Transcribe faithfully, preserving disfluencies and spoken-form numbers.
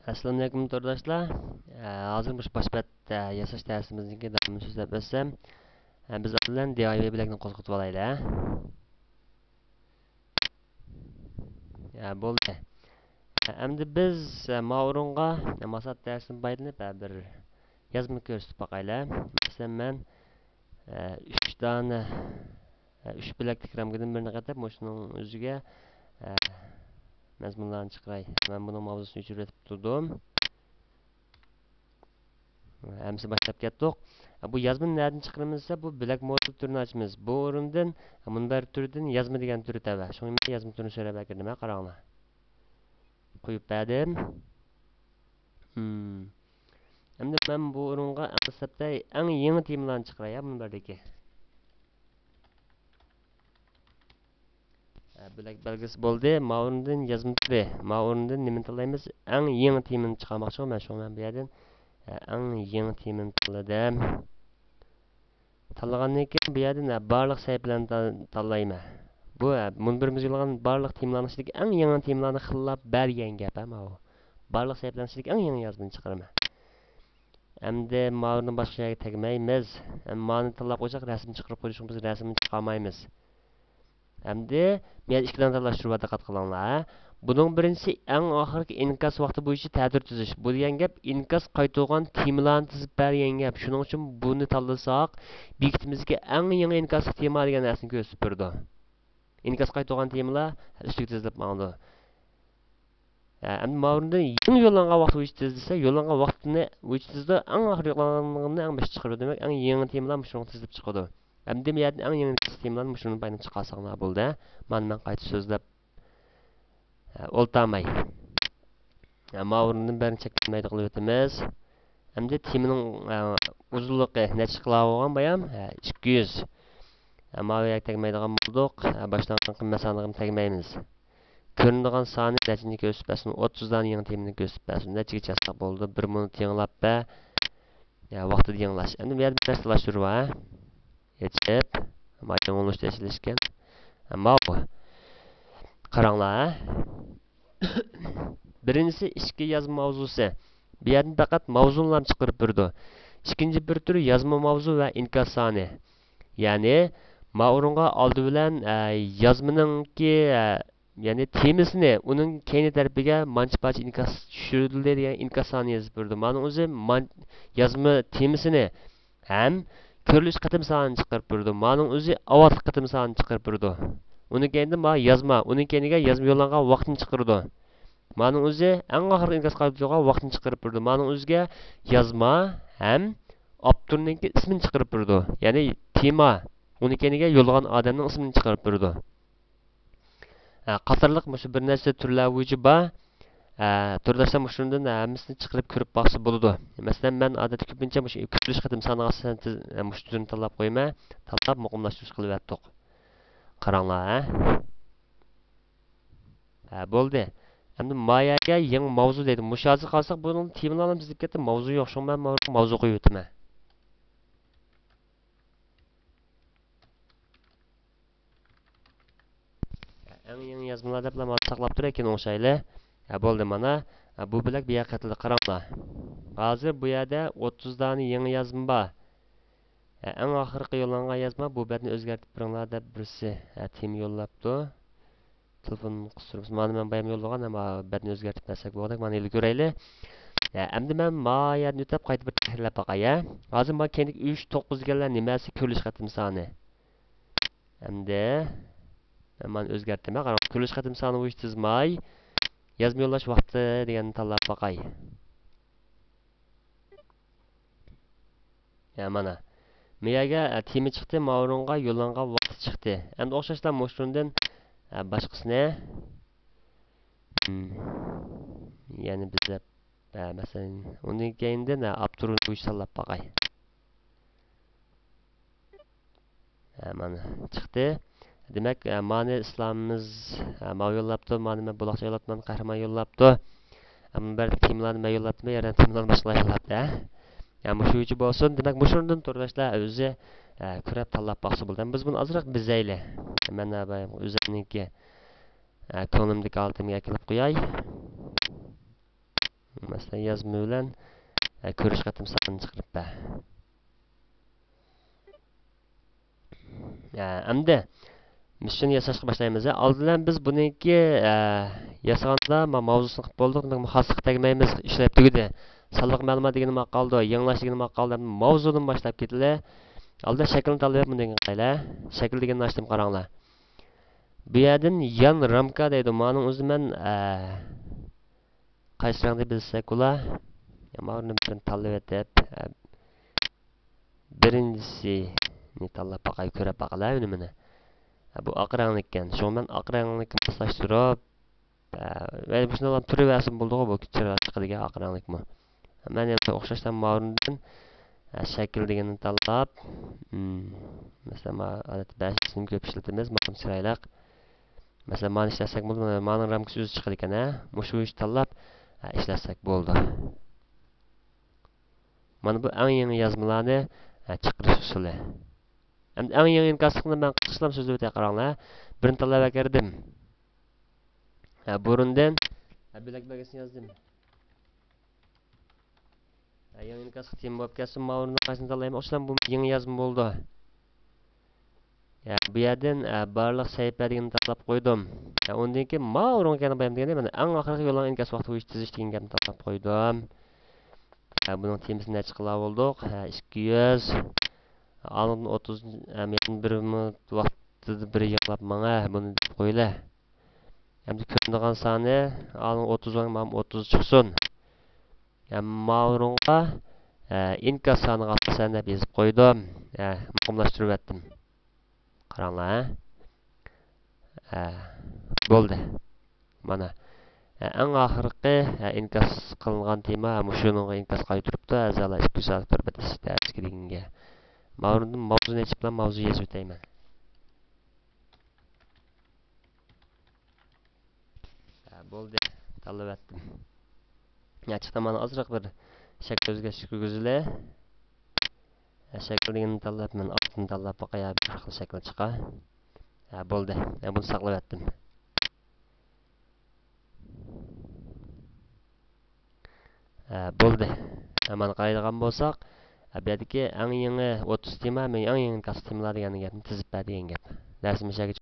ئەسسالامۇئەلەيكۇم تورداشلار. ئە، ھازىر مۇشۇ باش بەت، ئە، ياساش دەرسىمىزنىڭكى داۋامىنى سۆزلەپ ئۆتسەم، ئە، بىز ئالدىن دى ئاي ۋەي بىلەكنى قوزغىتىپ ئالايلى، ھە. ئە، بولدى. ئە، ئەمدى بىز، ئە، ما ئورۇنغا، ئە، ماسات دەرسىدىن پايدىلىنىپ، ئە، بىر يازما كۆرسىتىپ باقايلى. مەسىلەن، مەن ئە، ئۈچ دانە، ئە، ئۈچ بۆلەكلىك رامكىدىن بىرنى قېتىپ، مۇشۇنىڭ ئۆزىگە، ئە، مەزمۇنلارنى چىقىراي. مەن بۇنىڭ ماۋزۇسىنى ئۆچۈرۈۋېتىپ تۇردۇم. ھەممىسى باشلاپ كەتتۇق. ئە، بۇ يازمىنى نەدىن چىقىرىمىز دېسە، بۇ بۆلەك مودېل تۈرىنى ئاچىمىز. بۇ ئورۇندىن، ئە، مۇنبەر تۈرىدىن يازما دېگەن تۈرى تەۋە. شۇڭا مەن يازما تۈرىنى سۆرەپ ئەكىردىم، ھە، قاراڭلار. قويۇپ بەردىم. ھىم. ئەمدى مەن بۇ ئورۇنغا ئەڭ دەسلەپتە ئەڭ يېڭى تېمىلارنى چىقىراي، ھە، مۇنبەردىكى. ھە، بۆلەك بەلگىسى بولدى. ما ئورنىدىن يازما تۈرى. ما ئورنىدىن نېمىنى تاللايمىز؟ ئەڭ يېڭى تېمىنى چىقارماقچىغۇ مەن. شۇڭا مەن بۇ يەردىن، ھە، ئەڭ يېڭى تېمىنى تاللىدىم. تاللىغاندىن كېيىن بۇ يەردىن، ھە، بارلىق سەھىپىلەرنى تا-، تاللايمەن. بۇ، ھە، مۇنبىرىمىزگە يوللىغان بارلىق تېمىلارنىڭ ئىچىدىكى ئەڭ يېڭى تېمىلارنى خىللاپ بەر دېگەن گەپ، ھە، ماۋۇ. بارلىق سەھىپىلەرنىڭ ئىچىدىكى ئەڭ يېڭى يازمىنى چىقىرىمەن. ئەمدى ماۋۇدىن باشقا يەرگە تەگمەيمىز. ھەم مانى تاللاپ قويساق، رەسىم چىقىرىپ قويدى، شۇڭا بىز رەسىمنى چىقارمايمىز. ئەمدى مەن ئىككى دانە تاللاشتۇرۇۋاتىمەن، دىققەت قىلىڭلار. بۇنىڭ بىرىنچىسى ئەڭ ئاخىرقى ئىنكاس ۋاقتى بويىچە تەتۈر تۈزۈش. بۇ دېگەن گەپ ئىنكاس قايتۇرغان تېمىلارنى تىزىپ بەر دېگەن گەپ. شۇنىڭ ئۈچۈن بۇنى تاللىساق، بېكىتىمىزگە ئەڭ يېڭى ئىنكاسلىق تېما دېگەن نەرسىنى كۆرسىتىپ بېرىدۇ. ئىنكاس قايتۇرغان تېمىلار ئۈستىگە تىزىلىپ ماڭىدۇ. ھە، ئەمدى ماۋۇنى يېڭى يوللانغان ۋاقتى بويىچە تىزدىسە، يوللانغان ۋاقتىنى بويىچە تىزدى، ئەڭ ئاخىرى يوللانغىنىنى ئەڭ بېشىدا چىقىرىدۇ. دېمەك، ئەڭ يېڭى تېمىلار مۇشۇنىڭغا تىزىلىپ چىقىدۇ. ئەمدى بۇ يەردىن ئەڭ يېڭى تېمىلارنى مۇشۇنىڭ بايىنى چىقارساڭلار بولدى. مانا مەن قايتا سۆزلەپ، ھە، ئولتۇرماي. ھە، ماۋۇنىڭ بەرنى چەكلەنمەيدۇ قىلىۋېتىمىز. ئەمدى تېمىنىڭ، ئە، ئۇزۇنلۇقى نەچچە قىلار بولغان بايام؟ ھە، ئىككى يۈز. ھە، ماۋۇ يەرگە تەگمەيدىغان بولدۇق. ھە، باشلانغان قىممەت سانىغىمۇ تەگمەيمىز. كۆرۈنىدىغان سانى نەچچىنى كۆرسىتىپ بەرسۇن؟ ئوتتۇز دانە يېڭى تېمىنى كۆرسىتىپ بەرسۇن. نەچچىگىچە يازساق بولىدۇ؟ بىر مىنۇت يېڭىلاپ بەر. ھە، ۋاقتىدا يېڭىلاش. ئەمدى بۇ يەردە بىر نەرسە تاللاشتۇرۇۋال. ئېچىپ، مانا يېڭىلىشتا ئېچىلىشكەن. ماۋۇ. قاراڭلار، ھە. بىرىنچىسى ئىچكى يازما ماۋزۇسى. بۇ يەردىن پەقەت ماۋزۇنىلا چىقىرىپ بېرىدۇ. ئىككىنچى بىر تۈر يازما ماۋزۇ ۋە ئىنكاس سانى. يەنى، ما ئورۇنغا ئالدى بىلەن، ئە، يازمىنىڭكى، ئە، يەنى تېمىسىنى، ئۇنىڭ كەينى تەرىپىگە مانچە پارچە ئىنكاس چۈشۈرۈلدى دېگەن ئىنكاس سانى يېزىپ بېرىدۇ. مانىڭ ئۆزى مان-، يازما تېمىسىنى ھەم كۆرۈلۈش قېتىم سانىنى چىقىرىپ بېرىدۇ. مانىڭ ئۆزى ئاۋاتلىق قېتىم سانىنى چىقىرىپ بېرىدۇ. ئۇنىڭ كەينىدىن ما يازما، ئۇنىڭ كەينىگە يازما يوللانغان ۋاقىتنى چىقىرىدۇ. مانىڭ ئۆزى ئەڭ ئاخىرقى ئىنكاس قايتۇرۇلغان ۋاقىتنى چىقىرىپ بېرىدۇ. مانىڭ ئۆزىگە يازما ھەم ئاپتورنىڭكى ئىسمىنى چىقىرىپ بېرىدۇ. يەنى تېما، ئۇنىڭ كەينىگە يوللىغان ئادەمنىڭ ئىسمىنى چىقىرىپ بېرىدۇ. ھە، قاتارلىق مۇشۇ بىر نەچچە تۈرلەر بويىچە بار. ھە، تورداشلار مۇشۇنىڭدىن ھەممىسىنى چىقىرىپ كۆرۈپ باقسا بولىدۇ. مەسىلەن، مەن ئادەتتە كۆپىنچە مۇشۇ كۆرۈلۈش قېتىم سانىغا ئاساسەن تىز-، مۇشۇ تۈرنى تاللاپ قويىمەن. تاللاپ مۇقىملاشتۇرۇش قىلىۋەتتۇق. قاراڭلار، ھە. ھە، بولدى. ئەمدى ما يەرگە يېڭى ماۋزۇ دەيدۇ. مۇشۇ ھازىر قارىساق، بۇنىڭ تېمىلارنى تىزىپ كەتتى، ماۋزۇ يوق. شۇڭا مەن ماۋزۇ قويۇۋېتىمەن. ئەڭ يېڭى يازمىلار دەپلا مانا ساقلاپ تۇرۇۋەتكىن ئوڭشايلى. ھە، بولدى مانا. ھە، بۇ بۆلەك بۇ يەرگە قېتىلدى، قاراڭلار. ھازىر بۇ يەردە ئوتتۇز دانە يېڭى يازما بار. ھە، ئەڭ ئاخىرقى يوللانغان يازما، بۇ بەتنى ئۆزگەرتىپ بېرىڭلار دەپ بىرسى، ھە، تېما يوللاپتۇ. تېلېفون قىستۇرۇپسىز. مانا مەن بايام يوللىغان، ئەمما بەتنى ئۆزگەرتىپ بەرسەك بولغۇدەك. مانا ئېلىپ كۆرەيلى. ھە، ئەمدى مەن ما يەردىن ئۆتۈپ قايتا بىر تەھرىرلەپ باقاي، ھە. ھازىر ما كەينىدىكى ئۈچ، توققۇز دېگەنلەر نېمەسى؟ كۆرۈلۈش قېتىم سانى. ئەمدى مەن مانا ئۆزگەرتتىم. قاراڭ، كۆرۈلۈش قېتىم سانى بويىچە تىزماي، يازما يوللاش ۋاقتى دېگەننى تاللاپ باقاي. يا، مانا. مېيەگە، ئە، تېما چىقتى، ماۋۇرۇنغا يوللانغان ۋاقىت چىقتى. ئەمدى ئوخشاشلا مۇشۇنىڭدىن، ئە، باشقىسىنى، ھىم، يەنە بىزدە، ئە، مەسىلەن، ئۇنىڭ كەينىدىن، ئە، ئاپتورنى بويىچە تاللاپ باقاي. ھە، مانا چىقتى. دېمەك، ئە، مانى ئىسلامىمىز، ئە، ماۋۇ يوللاپتۇ، مانى مەن بۇلاقچى يوللاپتىمەن، قەھرىمان يوللاپتۇ. ئە، مۇنبەردىكى تېمىلارنى مەن يوللاپتىمەن، يەنە تېمىلارنى باشقىلار يوللاپتۇ، ھە. يا، مۇشۇ بويىچە بولسۇن. دېمەك، مۇشۇنىڭدىن تورداشلار ئۆزى، ئە، كۆرۈپ تاللاپ باقسا بولىدۇ. بىز بۇنى ئازراق بېزەيلى. مەن، ئە، بايام ئۆزۈمنىڭكى، ئە، كۆڭلۈمدىكى ھالىتىمگە ئەكېلىپ قوياي. مەسىلەن، يازما بىلەن، ئە، كۆرۈش قېتىم سانىنى چىقىرىپ بەر. ئە، ئەمدى مىسسىيونى ياساشقا باشلايمىز. ئالدى بىلەن بىز بۇنىڭكى، ئە، ياسىغاندا ما-، ماۋزۇسىنى قىلىپ بولدۇق. دېمەك، بۇ خاسلىققا تەگمەيمىز. ئىشلەپ تۈگىدى. سانلىق مەلۇمات دېگىنى ماقالىدۇ. يېڭىلاش دېگىنى ماقالىدۇ. ماۋزۇدىن باشلاپ كېتىلى. ئالدى شەكىلنى تاللىۋېلىپ بۇنى قىلايلى. شەكىل دېگەننى ئاچتىم، قاراڭلار. بۇ يەردىن يان رامكا دەيدۇ. مانىڭ ئۆزى مەن، ئە، قايسى رەڭدە بىلسەك بولا؟ يا، ماۋۇنى بىرنى تاللىۋېتىپ، ئە، بىرىنچىسىنى تاللاپ باقاي، كۆرۈپ باقايلى ئۈنۈمىنى. ئە، بۇ ئاق رەڭلىك ئىكەن. شۇڭا مەن ئاق رەڭلىككە ماسلاشتۇرۇپ، ئە، ۋە مۇشۇنداق تۇرۇۋەرسىمۇ بولىدىغۇ، بۇ چىرايلىق چىقىدىكەن ئاق رەڭلىكمۇ. مەن يەنە ئوخشاشلا ماۋۇنىڭدىن، ئە، شەكىل دېگىنىنى تاللاپ، مم، مەسىلەن، ما-، ئادەتتە بەشىنچىسىنى كۆپ ئىشلىتىمىز، ماۋۇ چىرايلىق. مەسىلەن، مانى ئىشلەتسەك بولىدۇ، مانىڭ رامكىسى ئۆزى چىقىدىكەن، ھە؟ مۇشۇ ئۈچ تاللاپ، ھە، ئىشلەتسەك بولىدۇ. مانا بۇ ئەڭ يېڭى يازمىلارنى، ھە، چىقىرىش ئۇسۇلى. ئەمدى ئەڭ يېڭى ئىنكاسلىقنى مەن قىسقىچىلا سۆزلەپ ئۆتەي، قاراڭلار. بىرنى تاللاپ ئەكىردىم. ھە، بۇرۇندىن، ھە، بۆلەك بەلگىسىنى يازدىم. ھە، يېڭى ئىنكاسلىق تېما بولۇپ كەتسۇن، ماۋۇنى قايسىنى تاللايمەن؟ ئوخشىسام بۇ يېڭى يازما بولىدۇ. ھە، بۇ يەردىن، ھە، بارلىق سەھىپە دېگىنىنى تاللاپ قويدۇم. ھە، ئۇندىن كېيىن ماۋۇ ئورۇنغا كەلدىم، بايام دېگەندەك، مانا ئەڭ ئاخىرقى يوللانغان ئىنكاس ۋاقتى بويىچە تىزىش دېگەن گەپنى تاللاپ قويدۇم. ھە، بۇنىڭ تېمىسىنى نەچچە قىلار بولدۇق؟ ھە، ئىككى يۈز. ئالدىن ئوتتۇز، ھە، يەنە بىر مىنۇت ۋاقتىدا بىر يىغلاپ ماڭا، ھە، بۇنى دەپ قويىلى. ئەمدى كۆرۈنىدىغان سانى، ئالدىن ئوتتۇز بار، مانا ئوتتۇز چىقسۇن. ھە، ماۋۇنىڭغا، ھە، ئىنكاس سانىغا ئاساسەن دەپ يېزىپ قويدۇم. ھە، مۇقىملاشتۇرۇۋەتتىم. قاراڭلار، ھە. ھە، بولدى. مانا، ھە، ئەڭ ئاخىرقى، ھە، ئىنكاس قىلىنغان تېما، ھە، مۇشۇنىڭغا ئىنكاس قايتۇرۇپتۇ. ئەزالار ئىككى يۈز ئالتە تۆت بەت ئىشتە ئەتىسىگە دېگەنگە. ماۋۇدىن ماۋزۇنى ئېچىپلا ماۋزۇ يېزىۋېتەيمەن. ھە، بولدى. تاللىۋەتتىم. يا، چىقتى، مانا ئازراق بىر شەكىل ئۆزگەرتىش كىرگۈزىلى. ھە، شەكىل دېگىنىنى تاللاپ، مەن ئالتىنى تاللاپ باقاي، بىر خىل شەكىل چىقار. ھە، بولدى. ھە، بۇنى ساقلىۋەتتىم. ھە، بولدى. ھە، مانا قارايدىغان بولساق، ھە، بۇ يەردىكى ئەڭ يېڭى ئوتتۇز تېما، مەن ئەڭ يېڭى كاسا تېمىلار دېگەن گەپنى تىزىپ بەر دېگەن گەپ. دەرسىمىز شەكىل